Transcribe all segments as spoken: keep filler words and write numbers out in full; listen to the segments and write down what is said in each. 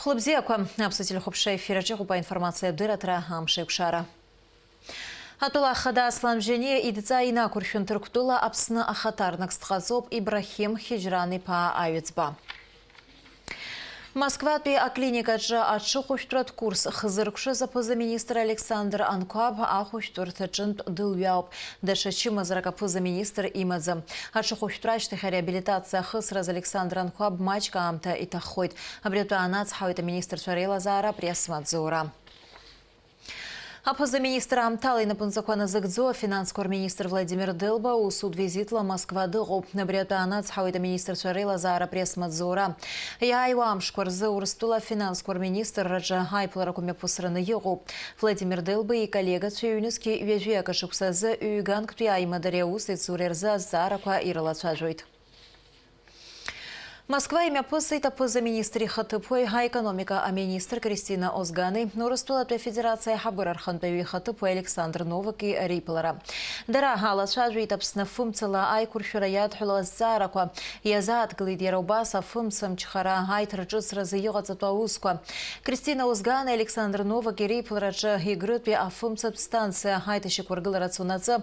Лыбзиақәа, аԥсуа телехәаԥшра ефир аҿы иҟоуп аинформациатә дырраҭара «Амш еиқәшара». Атәыла ахада Аслан Бжьаниа идҵа инақәыршәан, Ҭырқәтәыла Аԥсны ахаҭарнакс дҟаҵоуп Ибрахим Хьыџьран-иԥа Аҩӡба. Москватәи аклиникаҿы аҽыхәышәтәратә курс хзыркәшаз аԥыза-министр Александр Анқәаб ахәышәтәырҭаҿынтә дылҩаауп. Даҽа чымазарак аԥыза-министр имаӡам. Аҽыхәышәтәра ашьҭахь ареабилитациа ахысраз Александр Анқәаб маҷк аамҭа иҭаххоит. Абри атәы аанацҳауеит аминистрцәа реилазаара апресс-маҵзура. Аԥыза-министр аамҭала инапынҵақәа назыгӡо афинансқәа рминистр Владимир Делба усутә визитла Москва дыҟоуп. Абри атәы аанацҳауеит аминистрцәа реилазаара апресс-маҵзура. Иааиуа амшқәа рзы Урыстәыла афинансқәа рминистрраҿы аиԥыларақәа мҩаԥысраны иҟоуп. Владимир Делба иколлегацәеи ҩнызқьи ҩажәи акы шықәсазы ҩганктәи аимадареи аусеицуреи рзы азҵаарақәа ирылацәажәоит. Москва имҩаԥысит аԥыза-министр ихаҭыԥуаҩ, аекономика аминистр Кристина Озгани Урыстәылатәи Афедерациа аиҳабыра рхантәаҩы ихаҭыԥуаҩ Александр Новаки реиԥылара. Дара алацәажәеит Аԥсны афымцала аиқәыршәара иадҳәало азҵаарақәа. Иазааҭгылеит иара убас афымцамчхара аиҭарҿыцразы иҟаҵатәу аусқәа. Кристина Озгани Александр Новаки реиԥылараҿы Егрытәи афымцатә станциа аиҭашьақәыргылара цонаҵы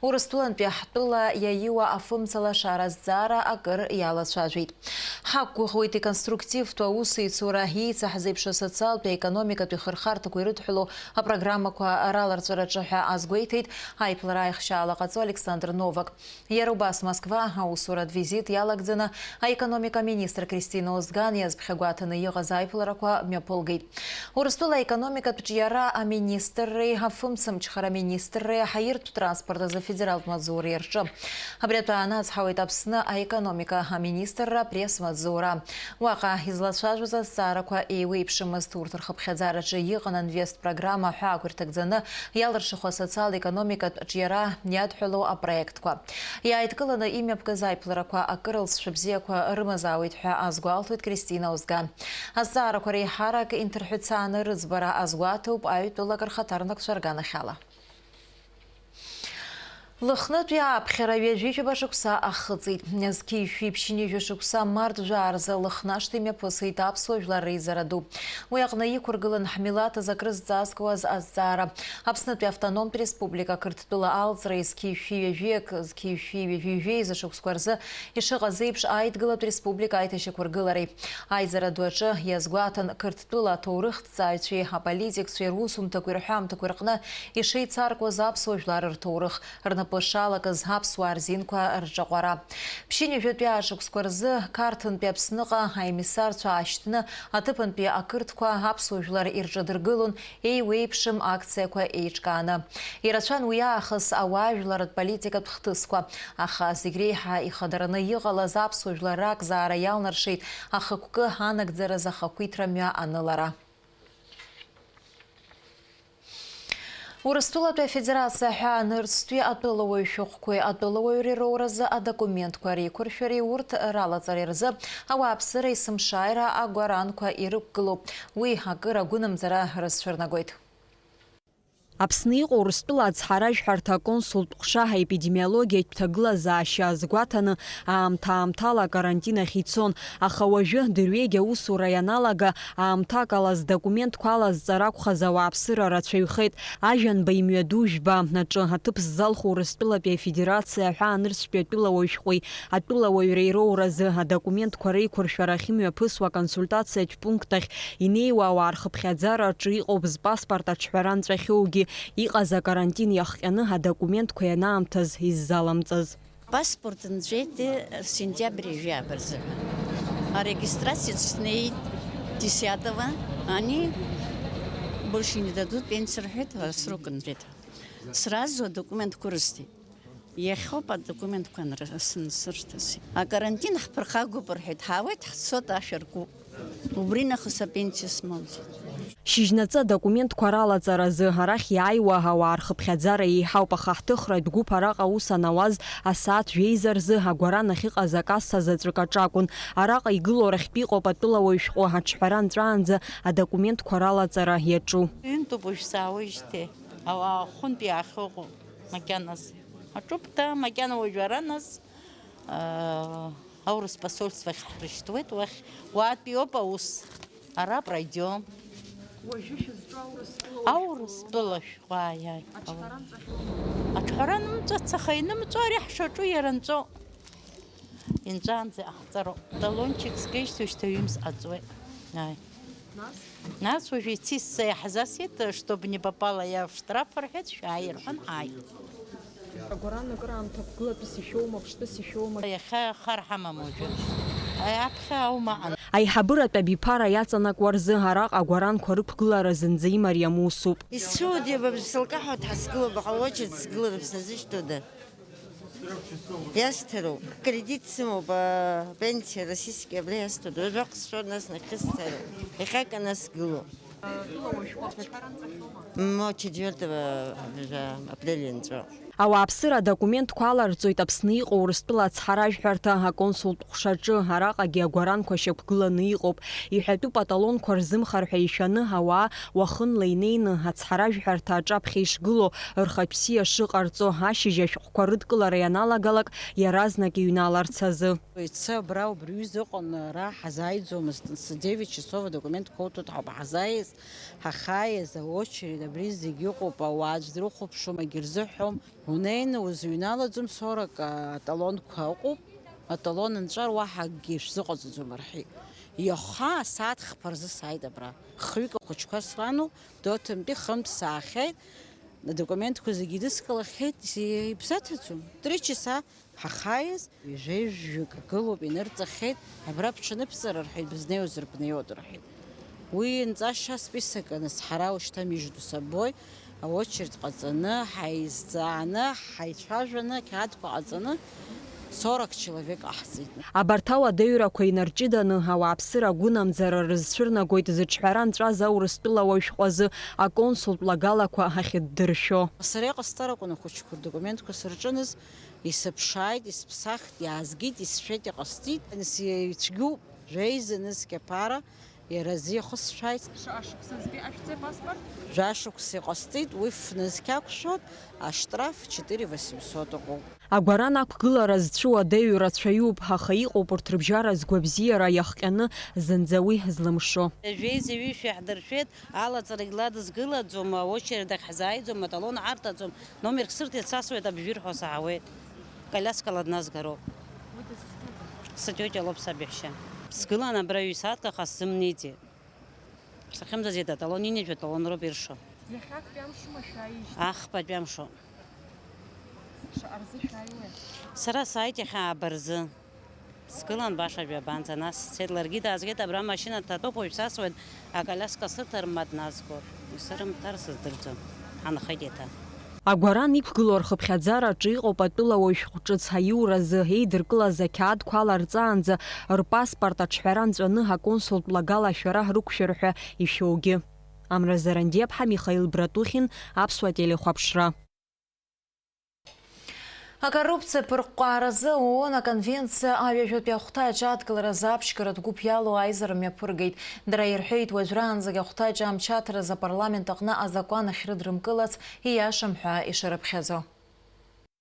Урыстәылантәи ҳтәыла иаиуа афымцалашара азҵаара акыр иалацәажәеит. Ҳақәгәыӷуеит иконструктивтәу аусеицура, еицаҳзеиԥшу асоциалтәи, аекономикатәи хырхарҭақәа ирыдҳәалоу апрограммақәа раларҵәараҿы ҳәа азгәеиҭеит аиԥылара аихшьаала ҟаҵо Александр Новак. Иара убас Москва аусуратә визит иалагӡаны аекономика аминистр Кристина Озгани азԥхьагәаҭаны иҟаз аиԥыларақәа мҩаԥылгеит. Урыстәыла аекономикатә ҿиара аминистрреи афымцамчхара аминистрреи аҳаиртә транспорт азы афедералтә маҵзуреи рҿы. Абри атәы аанацҳауеит Аԥсны аекономика аминистрра апресс-маҵзура. Уаҟа излацәажәоз азҵаарақәа еиуеиԥшымызт. Урҭ рхыԥхьаӡараҿы иҟан Инвест программа аҳәаақәа ирҭагӡаны иалыршахо асоциал-економикатә ҿиара иадҳәалоу апроектқәа. Иааидкыланы имҩаԥгаз аиԥыларақәа акыр алҵшәа бзиақәа рымазаауеит ҳәа азгәалҭоит Кристина Озган. Азҵаарақәа реиҳарак инҭырҳәцааны рыӡбара азгәаҭоуп аҩтәылак рхаҭарнакцәа рганахьала. Лыхнытәи ааԥхьара ҩажәижәаба шықәса ахыҵит. Зқьи жәшәи ԥшьынҩажәа шықәса март жәаа рзы Лыхнашҭа имҩаԥысит аԥсуа жәлар реизара ду. Уи аҟны иқәыргылан ҳмилаҭ азы акрызҵазкуаз азҵаара. Аԥснытәи автономтә республика Қырҭтәыла алҵра зқьи жәшәи ҩажәи акы, зқьи жәшәи ҩажәи жәеиза шықәсқәа рзы ишыҟаз еиԥш аидгылатә республика аиҭашьақәыргылареи. Аизара ду аҿы иазгәаҭан Қырҭтәыла аҭоурыхҭҵааҩцәеи аполитикцәеи русумҭақәеи рҳәамҭақәеи рҟны ишеицаркуаз аԥсуа жәлар рҭоурых, рнапы шалакыз аԥсуаа рзинқәа рҿаҟәара. Ԥшьынҩажәатәи ашықәсқәа рзы Қарҭынтәи Аԥсныҟа аемиссарцәа аашьҭны, аҭыԥантәи ақырҭқәа аԥсуа жәлар ирҿадыргылон еиуеиԥшым акциақәа еиҿкааны. Ирацәан уи аахыс ауаажәларратә политикатә хҭысқәа, аха зегь реиҳа ихадараны иҟалаз аԥсуа жәлар ракзаара иалнаршеит ахықәкы анагӡараз ахақәиҭра мҩа анылара. Урыстәылатәи Афедерациа аҳәаа нырцәтәи атәылауаҩ шәҟәқәеи атәылауаҩреи роуразы адокументқәа реиқәыршәареи урҭ ралаҵареи рзы ауааԥсыра есымшааира агәаранқәа ирықәгылоуп. Уи акыр агәынамӡара рызцәырнагоит. Аԥсны иҟоу Урыстәыла ацҳаражәҳәарҭа аконсултә ҟәша аепидемиологиатә ҭагылазаашьа азгәаҭаны аамҭа-аамҭала акарантин ахь ицон, аха уажәы дырҩегь аусура ианалага, аамҭак ала здокументқәа алазҵара акәхаз ауааԥсыра рацәаҩхеит. Ажәанба имҩаду жәба аҿы аҭыԥ ззалху Урыстәылатәи Афедерациа аҳәаа нырцәтәи атәылауаҩ шәҟәи атәылауаҩреи роуразы адокументқәа реиқәыршәара ахьымҩаԥысуа аконсультациатә пункт ахь инеиуа ауаа рхыԥхьаӡара аҿы иҟоуп зпаспорт аҿҳәара нҵәахьоугьы, иҟаз акарантин иахҟьаны адокументқәа ианаамҭаз иззаламҵаз. Паспорт нҵәеит сентиабр жәаба рзыҳәа. Арегистрациаҿ снеит десятого, они больше не дадут пенсию рҳәеит, срок нҵәеит. Сразу адокументқәа рысҭеит. Иахьоуп адокументқәа анры-, сынсырҭаз. Акарантин ҳԥырхагоуп рҳәеит, ҳаауеит, ҳцоит, ашә аркуп. Убри нахыс апенсиа смоуӡеит. Шьыжьнаҵы адокументқәа ралаҵаразы арахь иааиуа ауаа рхыԥхьаӡара еиҳауп, аха ҳҭыхратә гәыԥ араҟа аус анауаз асааҭ жәеиза рзы агәаран ахьыҟаз акасса заҵәык аҿакәын. Араҟа игылоу рахьтә иҟоуп атәылауаҩ шәҟәы аҿҳәара нҵәаанӡа адокументқәа ралаҵара иаҿу. Ҩынтәуп уажә саауеижьҭеи, ауаа хәынтә иаахьыҟоу макьаназ. Аҿуп, да, макьана уажә ара нас, аа, аурыс посольство ахь ҳрышьҭуеит, уахь уаатәиоуп аус. Ара пройдем. Уажәы шәызҿу аурыстәыла? Аурыстәыла шәҟәы, ааи, ааи. Аҿҳәара нҵәахьоума? Аҿҳәара нымҵәац, аха инымҵәо ари ҳшаҿу иара нҵәо. Инҵәаанӡа иҟаҳҵароуп. Талончик згеижьҭеи шьҭа ҩымз ҟаҵуеит. Ааи. Нас? Нас уажәы ицисса иаҳзасит, чтобы не попало я в штраф рҳәеит, шәааи рҳәан, ааит. Агәаран акыраамҭа қәгылатәыс ишәоума, ԥштәыс ишәоума? Иахьа хар ҳамам уажәы. Аи, аԥхьа аума аҟан. Аиҳабыратә абиԥара иаҵанакуа рзы араҟа агәаранқәа рықәгылара зынӡа имариам усуп. Исцәуади, ба сылкаҳәа дҳасгылоуп, аха очередь сгыларым, сазышьҭода? Иасҭароуп. Кредит сымоуп, апенсиа российский абра иасҭода. Уажәы ахәсшәа нас нахьысцароуп. Иахьак анасгыло. Мо четвёртого апреля нҵәо. Ауааԥсыра адокументқәа аларҵоит Аԥсны иҟоу Урыстәыла ацҳаражәҳәарҭа аконсултә ҟәшаҿы, араҟагьы агәаранқәа шьақәгыланы иҟоуп. Иҳәатәуп, аталонқәа рзымхар ҳәа ишәаны ауаа уахынла инеины ацҳаражәҳәарҭа аҿаԥхьа ишгылоу, рхатә бзиа шыҟарҵо, ашьыжь ашәҟәқәа рыдкылара ианалагалак, иаразнак иҩналарц азы. Иацы абра убри аҩыза ыҟан, ара ҳазааиӡомызт, нас девять часов адокументқәа уҭоит ҳәа ҳазааиз. Ҳахааиз аочеред абри зегь ыҟоуп, ауаа аӡә дрыхәаԥшуам, акгьы рзыҳәом. Унеины узыҩналаӡом, сорок аталонқәа ыҟоуп, аталон анҵәар уаҳа акгьы шәзыҟаҵаӡом рҳәеит. Иаха асааҭ хԥа рзы сааит абра. Хҩык ахәыҷқәа срану, Доҭантәи хынтә саахьеит, адокументқәа зегьы идыскылахьеит, ибзаҭаӡом. Три часа. Ҳахааиз, ҩажәеи жәаҩык гылоуп, инырҵахьеит, абра бҽаныбҵара рҳәеит, бызнеиуазар бнеиуеит рҳәеит. Уи нҵашьа список анысҳара, ушьҭа между собой аочеред ҟаҵаны, ҳаизҵааны, ҳаицәажәаны, ақьаадқәа ҟаҵаны, сорок человек ҟаҳҵеит. Абарҭ ауадаҩрақәа инарҷыданы, ауааԥсыра агәынамӡара рызцәырнагоит зыҿҳәара нҵәаз аурыстәыла уаҩ шәҟәы азы аконсултә лагалақәа ахьыддыршәо. Сара иҟасҵар акәын ахәыҷқәа рдокументқәа сырҿыныз, Исыԥшааит, исыԥсахт, иаазгеит, исшәеит, иҟасҵеит. Нас ицәгьоуп, жәеиза нызқь аԥара, иара азы ихысшәааит. Шаҟа шықәса згеи ашәҵеи апаспорт? Жәашықәса иҟасҵеит, уи фнызқь ақәшәоит, аштраф четыре восемьсот ыҟоуп. Агәаран ақәгылара зцәыуадаҩу рацәаҩуп, аха иҟоуп урҭ рыбжьара згәабзиара иахҟьаны зынӡа уи злымшо. Жәеиза ҩышәи ҳдыршәеит, алаҵарагь ладызгылаӡом, аочеред ахь ҳзааиӡом, аталон ҳарҭаӡом. Номерк сырҭеит, сасуеит, абжәы ирҳәо саҳауеит. Колиаскала дназгароуп. Уи дызусҭада? Сытиотиа лоуп саб иаҳәшьа. Сгылан абра ҩ-сааҭк, аха сзымнеиӡеит. Сахьымӡазеит аталон, инажә аталон роуп иршо. Иахьа актәи амшума шәааижьҭеи? Ахԥатәи амшоуп. Шаҟа рзы шәааиуеи? Сара сааит иахьа ааба рзы. Сгылан баша жәабанӡа, нас сцеит, ларгьы даазгеит, абра амашьына дҭатәоуп, уажә сасуеит, аколиаска сырҭар ма дназгоит, исырымҭар сыздырӡом, ҳанхеит еиҭа. Агәаран иқәгылоу рхыԥхьаӡараҿы иҟоуп атәылауаҩ шәҟә ҿыц аиуразы еидыркылаз ақьаадқәа аларҵаанӡа рпаспорт аҿҳәара нҵәаны аконсултә лагала ашәара рықәшәар ҳәа ишәоугьы. Амра Зарандиаԥҳа, Михаил Братухин, Аԥсуа телехәаԥшра. Акоррупциа аԥырҟәҟааразы ООН аконвенциа аҩажәатәи ахәҭаҷ адкыларазы аԥшьгаратә гәыԥ иалоу аизара мҩаԥыргеит. Дара ирҳәеит, уажәраанӡагь ахәҭаҷ амч аҭаразы апарламент аҟны азакәан ахьрыдрымкылац ииашам ҳәа ишырыԥхьаӡо.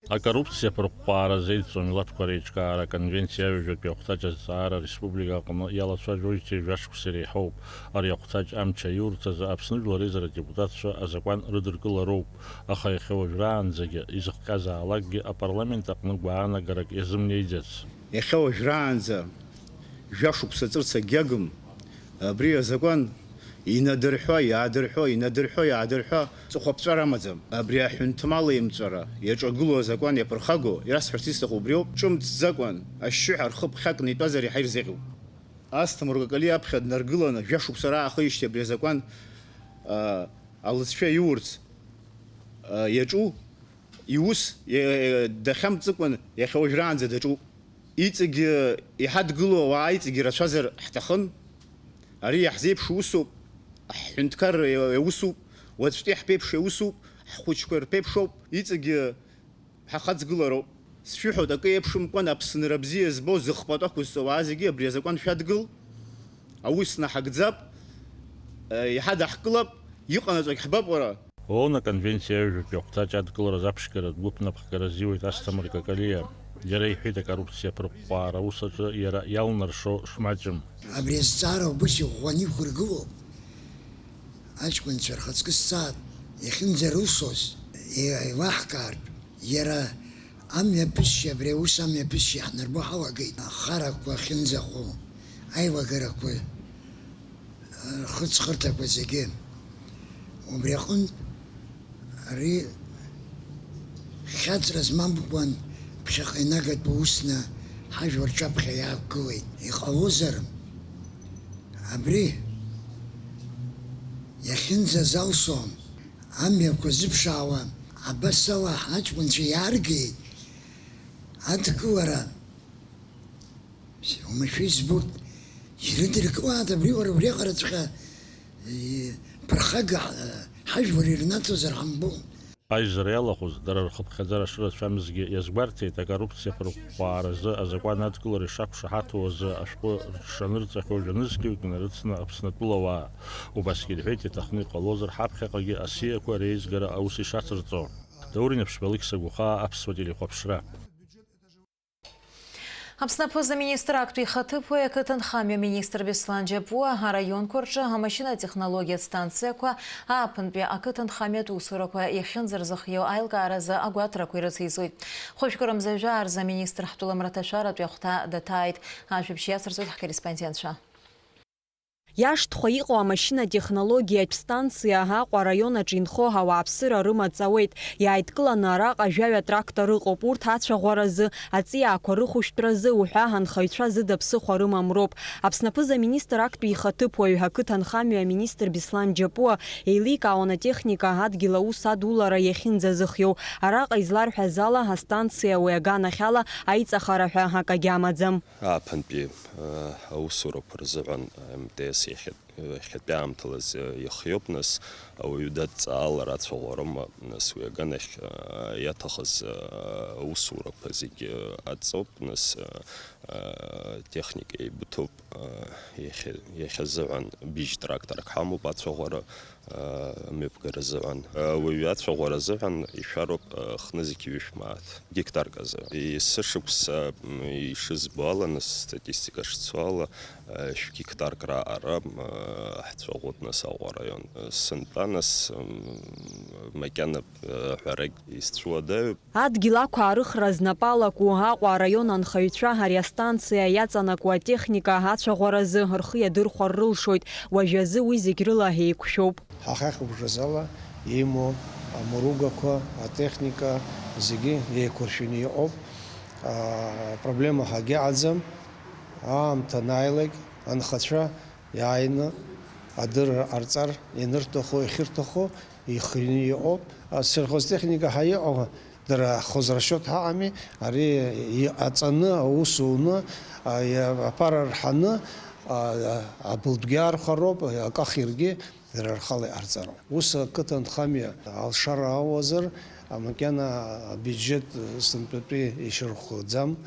Акоррупциа аԥырҟәҟаара зеидҵоу амилаҭқәа реиҿкаара аконвенциа аҩажәатәи ахәҭаҷ азҵаара ареспублика аҟны иалацәажәоижьҭеи жәашықәса иреиҳоуп. Ари ахәҭаҷ амч аиурц азы Аԥсны Жәлар Реизара адепутатцәа азакәан рыдыркылароуп. Аха иахьа уажәраанӡагьы, изыхҟьазаалакгьы апарламент аҟны гәаанагарак иазымнеиӡац. Иахьа уажәраанӡа жәашықәса ҵырц агьагым, абри азакәан инадырҳәа, иаадырҳәо, инадырҳәо, иаадырҳәа, ҵыхәаԥҵәара амаӡам. Абри аҳәынҭмал еимҵәара иаҿагылоу азакәан иаԥырхагоу, ирасҳәарц исҭаху убриоуп, ҿымҭӡакәан ашьшьыҳәа рхы ԥхьакны итәазар иаҳа ирзеиӷьуп. Асҭамыр Какалиа аԥхьа днаргыланы, жәашықәса раахижьҭеи абри азакәан, а, алыҵшәа иурц, а, иаҿу, иус, е-, е-, дахьамҵыкәан иахьа уажәраанӡа даҿуп. Иҵегьы иҳадгылоу ауаа иҵегьы рацәазар ҳҭахын. Ари иаҳзеиԥшу усуп, ҳҳәынҭқарра иа-, иаусуп, уаҵәтәи ҳԥеиԥш иаусуп, ҳхәыҷқәа ирԥеиԥшоуп, иҵегьы ҳахаҵгылароуп. Сшәыҳәоит, акы еиԥшымкәан Аԥсынра бзиа збо, зыхпату ақәызҵо ауаа зегьы абри азакәан шәадгыл, аус наҳагӡап, э, иҳадаҳкылап, иҟанаҵогь ҳбап уара. ООН аконвенциа аҩажәатәи ахәҭаҷ адкылараз аԥшьгаратә гәыԥ напхгара азиуеит Асҭамыр Какалиа. Иара иҳәеит, акоррупциа аԥырҟәҟәаара аус аҿы иара иалнаршо шмаҷым. Абри азҵаара убыс иӷәӷәаны иқәыргылоуп. Аҷкәынцәа рхаҵкы сцааит, иахьынӡарылсоз еилаҳкаартә, иара амҩаԥысшьа, абри аус амҩаԥысшьа иаҳнарбо ҳалагеит. Ахарақәа ахьынӡахәо, аилагарақәа, рхыҵхырҭақәа зегьы. Убри аҟынтә ари хьаҵра змамкәан ԥхьаҟа инагатәу усны ҳажәлар рҿаԥхьа иаақәгылеит. Иҟалозар, абри иахьынӡазалсуам, амҩақәа зыԥшаауа, абасала ҳаҷкәынцәа иааргеит адкылара. Уамашәа избоит, ирыдыркылааит абри уара убриаҟараҵәҟьа, э, ԥырхага, э, ҳажәлар ирнаҭозар ҳамбо. Аизара иалахәыз, дара рхыԥхьаӡара шырацәамызгьы иазгәарҭеит, акоррупциа аԥырҟәҟәааразы азакәан адкылара ишақәшаҳаҭу азы ашәҟәы рҽшанырҵахьоу жәа-нызқьҩык инарыцны Аԥснытәыла ауаа. Убасгьы ирҳәеит, иҭахны иҟалозар, ҳаԥхьаҟагьы асиақәа реизгара аус ишацырҵо. Даур Инаԥшьба, Алықьса Гәахаа, Аԥсуа телехәаԥшра. Аԥсны аԥыза-министр актәи ихаҭыԥуаҩ ақыҭанхамҩа аминистр Беслан Џьапуа араионқәа рҿы амашьынатехнологиатә станциақәа ааԥынтәи ақыҭанхамҩатә усурақәа иахьынӡарзыхиоу аилкааразы агәаҭарақәа ирыциҵоит. Хәажәкыра мза-жәаа рзы аминистр ҳтәыла мраҭашәаратәи ахәҭа даҭааит. Ажәабжь иацырҵоит ҳкорреспондентцәа. Иашҭхәа иҟоу амашьынатехнологиатә станциа Аҟәа араион аҿы инхо ауааԥсыра рымаҵ ауеит. Иааидкыланы араҟа жәаҩа трактор ыҟоуп. Урҭ ацәаӷәаразы, аҵиаақәа рыхәышәтәразы уҳәа анхаҩцәа зыда ԥсыхәа рымам роуп. Аԥсны аԥыза-министр актәи ихаҭыԥуаҩ, ақыҭанхамҩа аминистр Беслан Џьапуа еиликаауан атехника адгьыл аус адулара иахьынӡазыхиоу. Араҟа изларҳәаз ала, астанциа уи аганахьала аиҵахара ҳәа акагьы амаӡам. Ааԥынтәи, э, аусурақәа рзыҳәан, э, МТС иахьа-, иахьатәи аамҭала зы-, иахиоуп, нас, ауаҩы дадҵаалар ацәаӷәарыма, нас, уи аганахь, э, иаҭахыз, э, аусурақәа зегьы адҵоуп, нас, э, э, техника еибыҭоуп, э, иахьа-, иахьазыҳәан быжь тракторк ҳамоуп ацәаӷәара, мҩаԥгара азыҳәан. Уаҩы ацәаӷәара азыҳәан ишәароуп, хнызқь ҩышә мааҭ, гектарк азы. Есышықәса, м, ишызбо ала, нас, статистика шцо ала, шә гектарк раҟара, м, ҳцәаӷәоит, нас, Аҟәа араион. Сынтәа, нас, м, макьана, ҳәарак исцәуадаҩуп. Адгьыл ақәаарыхра знапы алаку Аҟәа араион анхаҩцәа ари астанциа иаҵанакуа атехника ацәаӷәаразы рхы иадырхәар рылшоит, уажәазы уи зегь рыла еиқәшәоуп. Ҳахьахьыбжазала имоу амаругақәа, атехника зегьы еиқәыршәаны иҟоуп. Апроблема ҳагьаҟаӡам. Аамҭа анааилак анхацәа иааины адырра ҟарҵар ианырҭаху, иахьырҭаху, ихҩаны иҟоуп. Асельхозтехника ҳәа иҟоу, дара хозрасчет ҳаҟами, ари иҟаҵаны, аус уны, а, иа-, аԥара рҳаны, а, а, абылтәгьы аархәароуп, акы ахиргьы дара рхала иҟарҵароуп. Ус ақыҭанхамҩа алшара ауазар, а, макьана абиуџьет сынтәатәи ишьархәӡам,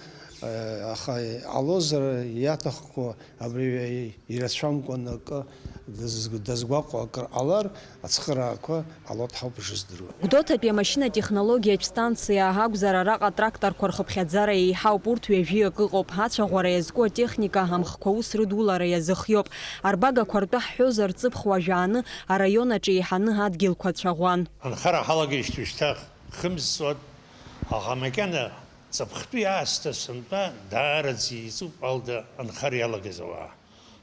а, аха иҟалозар иаҭахқәоу Абри ирацәамкәан акы даз-, дазгәаҟуа акыр ҟалар, ацхыраагақәа ҟалоит ҳәа ауп ишыздыруа. Гәдоуҭатәи амашьынатехнологиатә станциа акәзар, араҟа атракторқәа рхыԥхьаӡара еиҳауп, урҭ ҩажәиак ыҟоуп. Ацәаӷәара иазку атехника амхқәа аус рыдулара иазыхиоуп. Арбагақәа ртәы ҳҳәозар, ҵыԥх уажәааны араион аҿы еиҳаны адгьылқәа цәаӷәан. Анхара ҳалагеижьҭеи шьҭа хымз ҵуан, аха макьана ҵыԥхтәи аасҭа сынтәа даараӡа еиҵуп Алда анхара иалагаз ауаа.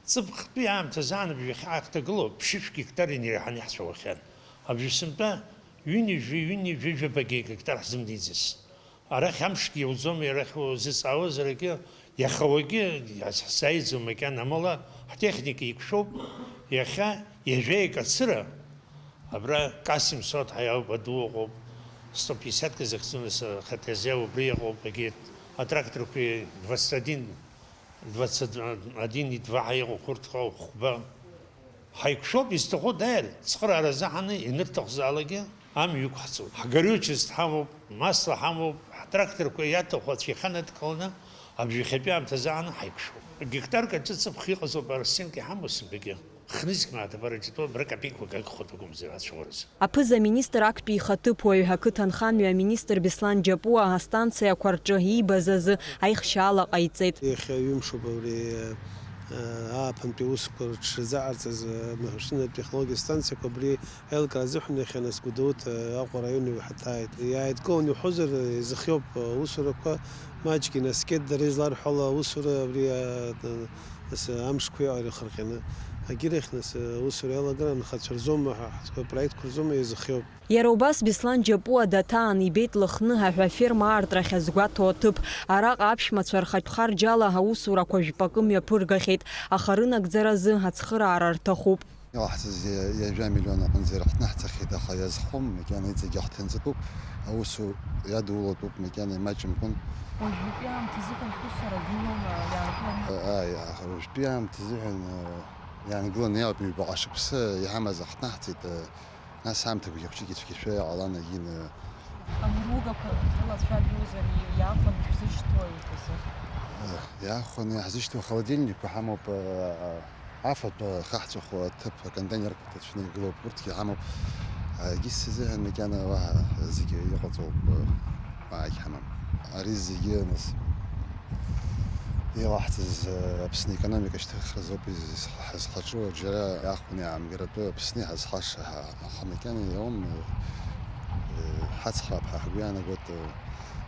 Ҵыԥхтәи аамҭазы аан абжахьы ҳахьҭагылоу ԥшьышә гектар инареиҳаны иаҳцәаӷәахьан. Абжа сынтәа ҩынҩажәи ҩынҩажәи жәаба гектар ҳзымнеиӡацт. Арахь амшгьы иауӡом, арахь узыҵаауазаргьы, иаха уагьы ҳзааиӡом макьана, амала ҳтехника еиқәшәоуп, иахьа ҩажәаҩык ацыра, абра Касим Соҭ ҳәа иауп, аду ыҟоуп, сто пятьдесят казахцунас, ХТЗ убри ыҟоуп, егьырҭ атракторқәеи двадцать один, двадцать один и два ҳәа иҟоуп, урҭ ыҟоуп хәба. Ҳаиқәшәоуп, изҭаху дааир, цхыраара азы ҳаны, ианырҭахзаалакгьы амҩа иқәҳҵоит. Ҳгорючество ҳамоуп, масла ҳамоуп, ҳтракторқәа иаҭаху ацәа иханадкыланы, абжахьатәи аамҭазы ҳаны ҳаиқәшәоуп. Гектарк аҿы ҵыԥх иҟазоуп, арасценк иҳамоу сынтәагьы. Хнызқь мааҭ абар аҿы итәоуп, бра капеиқәак агхоит акәымзар ацәаӷәаразы. Аԥыза-министр актәи ихаҭыԥуаҩ, ақыҭанхамҩа аминистр Беслан Џьапуа астанциақәа рҿы иибаз азы аихшьаала ҟаиҵеит. Иахьа ҩымшоуп абри ааԥынтәи аусқәа рҽырзаҟарҵаз амашьынатә технологиа станциақәа абри аилкаара азыҳәан иахьа нас Гәдоуҭа Аҟәа араион иҳаҭааит. Иааидкыланы иуҳәозар, изыхиоуп аусурақәа, маҷк инаскьеит дара изларҳәо ала аусура абри Нас амшқәа ирхырҟьаны, агьырахь, нас, аусура иалагар анхацәа рзоума, ҳа ҳтәқәа проектқәа рзоума иазыхиоуп. Иара убас Беслан Џьапуа даҭаан ибеит Лыхныҳәа ҳәа аферма аартра ахьазгәаҭо аҭыԥ. Араҟа аԥшәмацәа рхатә харџьала аусурақәа жәпакы мҩаԥыргахьеит, аха рынагӡаразы ацхыраара рҭахуп. Илаҳҵаз ҩажәа миллион аҟынӡа ирыхҭнаҳҵахьеит, аха иазхом, макьана иҵегьы ҳҭынҵатәуп, аусу иадулатәуп, макьана имаҷымкәан. Уажәтәи аамҭа азыҳәан шәусура гылома, иаангыланы? Ааи, аха уажәтәи аамҭа азыҳәан иаангыланы иалоуп, ҩбаҟа шықәса иҳамаз ахҭнаҳҵеит, нас аамҭақәагьы хәҷык ицәгьашәа иҟалан, егьин. Амругақәа рылацәажәозар, иаахәаны шәзышьҭои ҳәа? Иаахәаны иаҳзышьҭоу ахолодильникқәа ҳамоуп. Афатә ахаҳҵәахуа аҭыԥ, аконтейнерқәа ҭацәны игылоуп, урҭгьы ҳамоуп. Егьыс азыҳәан макьана уаҳа зегьы иҟаҵоуп, уаагь ҳамам. Ари зегьы, нас, илаҳҵаз Аԥсны аекономика шьҭыхразоуп изҳаҿу, џьара иаахәаны иаамгаратәы Аԥсны иҳазҳаша, аха макьана иауам, ҳацхраап ҳәа ҳгәы иаанагоит,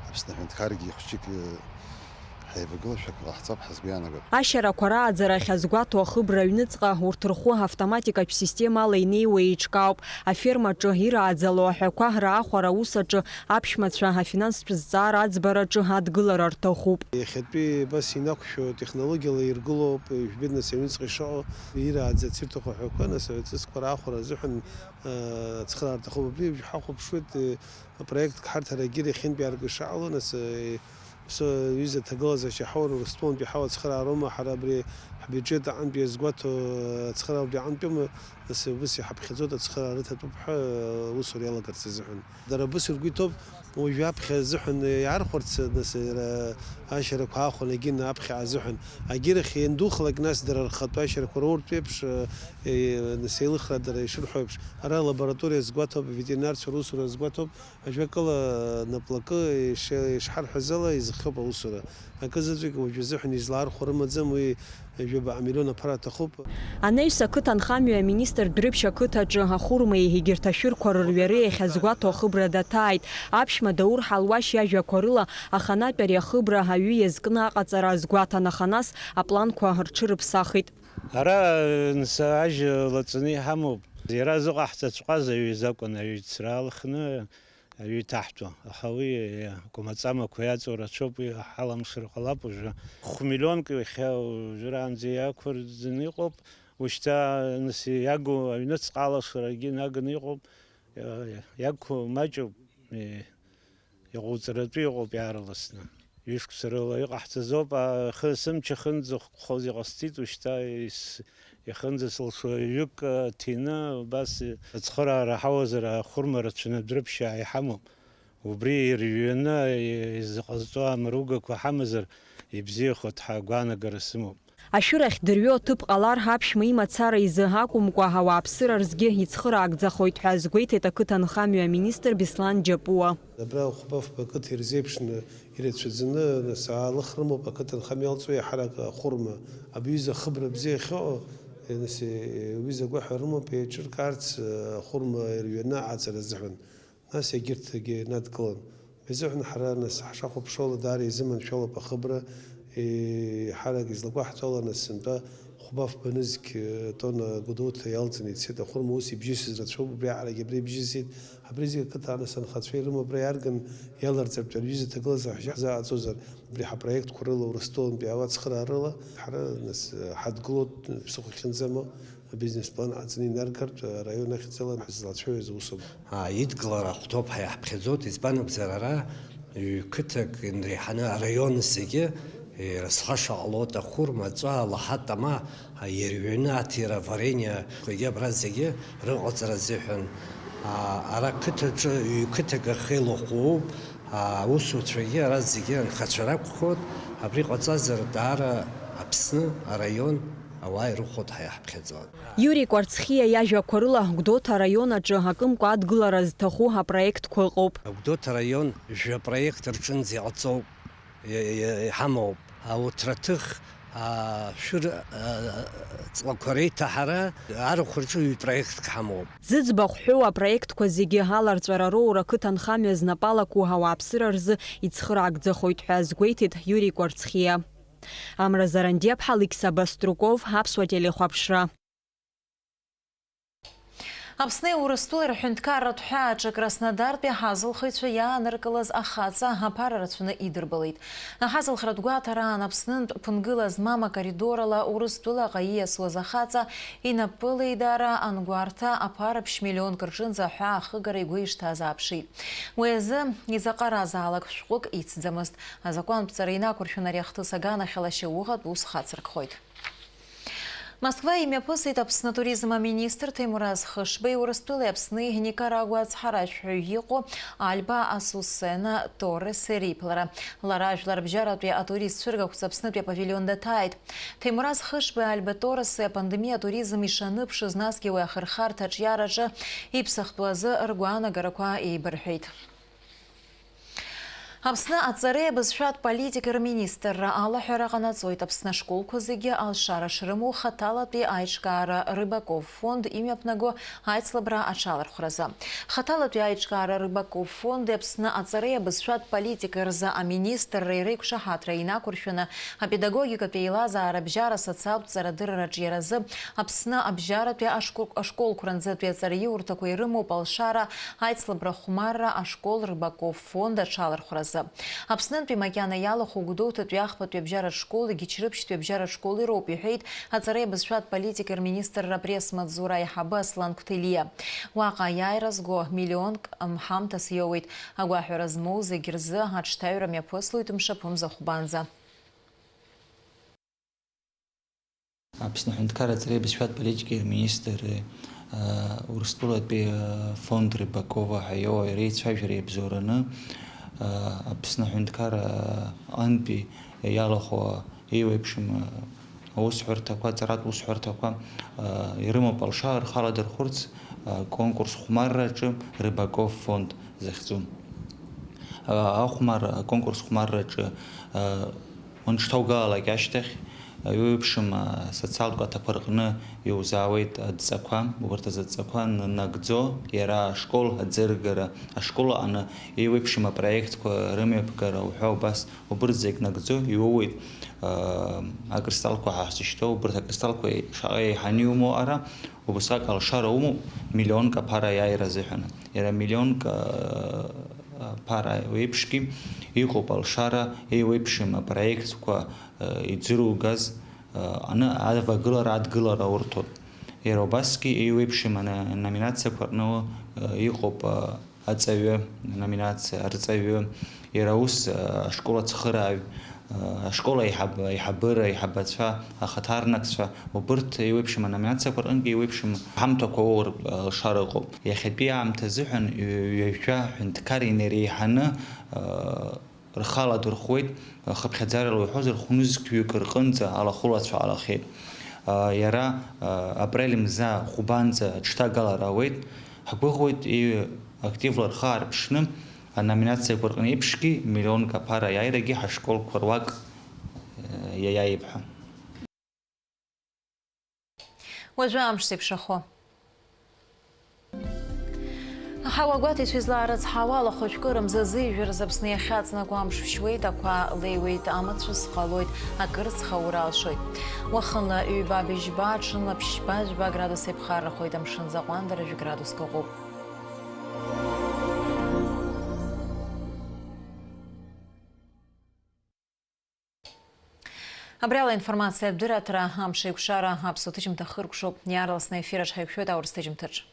Аԥсны аҳәынҭқаргьы хәҷык Ҳаивагылашәа ак ҟаҳҵап ҳәа сгәы иаанагоит. Ашьарақәа рааӡара ахьазгәаҭо ахыбра аҩныҵҟа урҭ рхәы автоматикатә системала инеиуа еиҿкаауп. Афермаҿы ирааӡало аҳәақәа раахәара аус аҿы аԥшәмацәа афинанстә зҵаара аӡбараҿы адгылара рҭахуп. Иахьатәи абас инақәшәо технологиала иргылоуп, ижәбеит нас аҩныҵҟа ишыҟоу, ирааӡарц ирҭаху аҳәақәа, нас аҩаҵызқәа раахәара азыҳәан ацхыраара рҭахуп. Абри ҳахәаԥшуеит, апроект Қҳарҭарагьы иахьынтәи арга ишаҟало, нас Аԥсны аҩыза аҭагылазаашьа иҳаур, Урыстәылантәи иҳауа ацхыраароума, ҳара абри ҳбиуџьет аҟынтәи иазгәаҭо ацхыраара убри аҟынтәиума, нас убас иҳаԥхьаӡоит, ацхыраара рыҭатәуп ҳәа аусура иалагарц азыҳәан. Дара абас ргәы иҭоуп, уажәы аԥхьа азыҳәан иаархәарц, нас иара ашьарақәа аахәаны егьин аԥхьа азыҳәан. Агьырахь иандухалак, нас дара рхатәы ашьарақәа роуртә еиԥш, нас еилыхра дара ишырҳәо еиԥш, ара алабораториа згәаҭоуп, аветеринарцәа русура згәаҭоуп, Ажәакала, наплакы ишҳарҳәаз ала, изыхиоуп аусура. Акы заҵәык уажәы азыҳәан излаархәо рымаӡам, уи жәабаҟа миллион аԥара аҭахуп. Анаҩс ақыҭанхамҩа аминистр Дәрыԥшь ақыҭаҿы ахәырмеи егьырҭ ашәырқәа рырҩареи ахьазгәаҭо ахыбра даҭааит. Аԥшәма Даур Ҳалуашь иажәақәа рыла, аханатә ари ахыбра аҩы иазкны аҟаҵара азгәаҭан, аха нас апланқәа рҽырыԥсахит. Ара нас ажь лаҵаны иҳамоуп. Иара зыҟаҳҵаҵәҟьаз аҩыза акәын, аҩы цралхны аҩы иҭаҳтәу, аха уи акәамаҵамақәа иаҵоу рацәоуп, уи ҳаламшыр ҟалап уажәы. Хә-миллионк иахьа уажәраанӡа иақәырӡны иҟоуп, ушьҭа нас иагу аҩныҵҟа алашарагьы наганы иҟоуп, иагу маҷуп, иҟоуҵаратәы иҟоуп иаарласны. Ҩышықәса рыла иҟаҳҵазоуп, ахы сымч ахьынӡахәхоз иҟасҵеит, ушьҭа ис-, иахьынӡасылшо ҩык ҭины, убас ацхыраара ҳауазар, ахәырма рацәаны Дәрыԥшьаа иҳамоуп. Убри ирҩаны изыҟазҵо амругақәа ҳамазар, ибзиахоит ҳәа агәаанагара сымоуп. Ашәырахь дырҩо аҭыԥ ҟалар, аԥшәма имацара изы акәымкәа, ауааԥсыра рзгьы ицхыраагӡахоит ҳәа азгәеиҭеит ақыҭанхамҩа аминистр Беслан Џьапуа. Абра хәба-фба ақыҭа ирзеиԥшны ирацәаӡаны, нас, аалых рымоуп ақыҭанхамҩа иалҵуа иаҳарак ахәырма. Абри аҩыза ахыбра бзиа ахьыҟоу, нас, аҩыза агәаҳәара рымоуп еиҿыркаарц ахәырма ирҩаны аҟаҵара азыҳәан. Нас егьырҭгьы надкылан. Уи азыҳәан ҳара, нас, ҳшахәаԥшуала, даара изыманшәалоуп ахыбра, еиҳарак излагәаҳҭо ала, нас, сынтәа хәба-фба нызқь, тонна Гәдоуҭа иалҵны ицеит. Ахәырма ус ибжьысыз рацәоуп, убри аҟарагьы абра ибжьысит. Абри зегь ақыҭа, нас, анхацәа ирымоу абра иаарган иаларҵартә, аҩыза аҭагылазаашьа ҳзааӡозар, абри ҳапроектқәа рыла, Урыстәылантәи ауаа ацхыраарыла, ҳара, нас, ҳадгылоит, ԥсыхәа хьынӡамоу. Абизнес-план аҵаны инаргартә араион ахьӡала ҳзлацәажәоз аусуп. Идгылара ахәҭоуп ҳәа иаҳԥхьаӡоит, избан акәзар, ара ҩ-қыҭак инреиҳаны араион зегьы ирызхаша ҟалоит, ахәырма, аҵәа, алаҳа, атама, ирҩаны аҭира, варениақәагьы абра зегьы рыҟаҵара азыҳәан. Ара қыҭаҿы ҩ-қыҭак ахьеилахәоу аусуцәагьы ара зегьы анхацәа ракәхоит, абри ҟаҵазар даара Аԥсны араион Ауаа ирыхәо ҳаиҳаԥхьаӡон. Иури Кәарцхиа иажәақәа рыла, Гәдоуҭа араион аҿы акымкәа адгылара зҭаху апроектқәа ыҟоуп. Агәдоуҭа араион жәа проект рҿынӡа иҟаҵоуп, иа-, иа-, иҳамоуп. Ауҭраҭых, ашәыр, а, ҵлақәа реиҭаҳара арахә рҿы ҩ-проектк ҳамоуп. Зыӡбахә ҳәоу апроектқәа зегьы аларҵәара роура ақыҭанхамҩа знапы алаку ауааԥсыра рзы ицхыраагӡахоит ҳәа азгәеиҭеит Иури Кәарцхиа. Амра Зарандиаԥҳа, Алықьса Баструков, Аԥсуа телехәаԥшра. Аԥсни Урыстәылеи рҳәынҭқарратә ҳәааҿы Краснодартәи ҳазылхыҩцәа иааныркылаз ахаҵа аԥара рацәаны идырбалеит. Аҳазылхратә гәаҭараан Аԥснынтә ԥынгыла змам акоридорала Урыстәылаҟа ииасуаз ахаҵа инапылеидара ангәарҭа аԥара ԥшь миллионк рҿынӡа аҳәаа ахыгара игәы ишҭаз ааԥшит. Уи азы изаҟаразаалак шәҟәык ицӡамызт. Азакәантә ҵара инақәыршәаны ари ахҭыс аганахьала шьауӷатә ус хацыркхоит. Москва имҩаԥысит Аԥсны атуризм аминистр Ҭемураз Хышбеи Урыстәылеи Аԥсни Никарагуа ацҳаражәҳәаҩ иҟоу Альба Асусена Торреси реиԥылара. Лара жәларбжьаратәи атурист цәыргақәҵа Аԥснытәи апавилион даҭааит. Ҭемураз Хышбеи Альба Торреси апандемиа атуризм ишаныԥшыз, насгьы уи ахырхарҭа аҿиараҿы иԥсахтәу азы ргәаанагарақәа еибырҳәеит. Аԥсны аҵареи абызшәатә политикеи рминистрра алаҳәара ҟанаҵоит Аԥсны ашколқәа зегьы алшара шрымоу хаҭалатәи аиҿкаара Рыбаков фонд имҩаԥнаго аицлабра аҽалархәразы. Хаҭалатәи аиҿкаара Рыбаков фонди Аԥсны аҵареи абызшәатә политикеи рзы аминистрреи реиқәшаҳаҭра инақәыршәаны апедагогикатә еилазаара абжьара асоциалтә ҵарадырраҿ иара азы Аԥсны абжьаратәи ашкол-, ашколқәа рынӡатәи аҵараиурҭақәа ирымоуп алшара аицлабра хәмарра ашкол Рыбаков фонд аҽалархәразы. Аԥснынтәи макьана иалахәу Гәдоуҭатәи ахԥатәи абжьаратә школи Гьычрыԥшьтәи абжьаратә школи роуп, иҳәеит аҵареи абызшәатә политикеи рминистрра апресс-маҵзура аиҳабы Аслан Қәҭелиа. Уаҟа аиааира зго миллионк ҳамҭас иоуеит. Агәаҳәара змоу зегь рзы аҽҭаҩра мҩаԥыслоит мшаԥымза хәбанӡа. Аԥсны аҳәынҭқарра аҵареи абызшәатә политикеи рминистрреи, аа, Урыстәылатәи, аа, фонд Рыбакова ҳәа иоуа реицәажәара иабзоураны, аа, Аԥсны аҳәынҭқарра аҟынтәи иалахәу еиуеиԥшым, аа, аусҳәарҭақәа, аҵаратә усҳәарҭақәа, аа, ирымоуп алшара рхы аладырхәырц, аа, конкурс хәмарраҿы Рыбаков фонд захьӡу. Аа, ахәмарра, аконкурс хәмарраҿы, аа, Уанҽҭаугалалак ашьҭахь, еиуеиԥшым асоциалтә каҭақәа рҟны иузаауеит адҵақәа, убарҭ азы адҵақәа н-, нагӡо, иара ашкол аӡыргара, ашкол аҟны еиуеиԥшым апроектқәа рымҩаԥгара уҳәа убас, убырҭ зегь нагӡо иууеит, аа, акристаллқәа ҳәа ҳзышьҭоу, убырҭ акристаллқәа шаҟа еиҳаны иумоу ара, убасҟак алшара умоуп миллионк аԥара аиааира азыҳәан. Иара миллионк, аа, аԥара еиԥшгьы иҟоуп алшара еиуеиԥшым апроектқәа, аа, иӡыругаз, аа, аны авагылара, адгылара урҭоит. Иара убасгьы еиуеиԥшым ана-, номинациақәа рҟны, аа, иҟоуп, аа, аҵаҩы номинациа, арҵаҩы, иара ус, аа, ашкол ацхырааҩ, ашкол аиҳаб-, аиҳабыра, аиҳабацәа, ахаҭарнакцәа, убырҭ еиуеиԥшым аноминациақәа рҟынгьы еиуеиԥшым ҳамҭақәа уоур алшара ыҟоуп. Иахьатәи аамҭа азыҳәан ҩ-, ҩажәа ҳәынҭқар инеиҳаны, рхы аладырхәуеит, хыԥхьаӡарала уҳәозар, хәнызқьҩык рҟынӡа алахәылацәа ҟалахьеит. Иара апрель мза хәбанӡа аҽҭагалара ауеит. Ҳгәыӷуеит, активла рхы аарԥшны, аноминациақәа рҟны еиԥшгьы, миллионк аԥара аиааирагьы ҳашколқәа руак, э, иаиааип ҳәа. Уажәы амш зеиԥшрахо. Аҳауа гәаҭеицәа излаарыцҳауа алахәажәкыра мза зыжәра Аԥсны иахьаҵнакуа амш шәуеит, ақәа леиуеит, амацәыс ҟалоит, акыр ҵхаура алшоит. Уахынла ҩба быжьба, ҽынла ԥшьба-жәба градус еиԥхаррахоит, амшын заҟәандара жәа градуск ыҟоуп. Абри ала аинформациатә дырраҭара, амшеиқәшара, аԥсуа ҭыжьымҭа хыркәшоуп. Иаарласны аефир аҿы ҳаиқәшәоит аурыс ҭыжьымҭаҿ.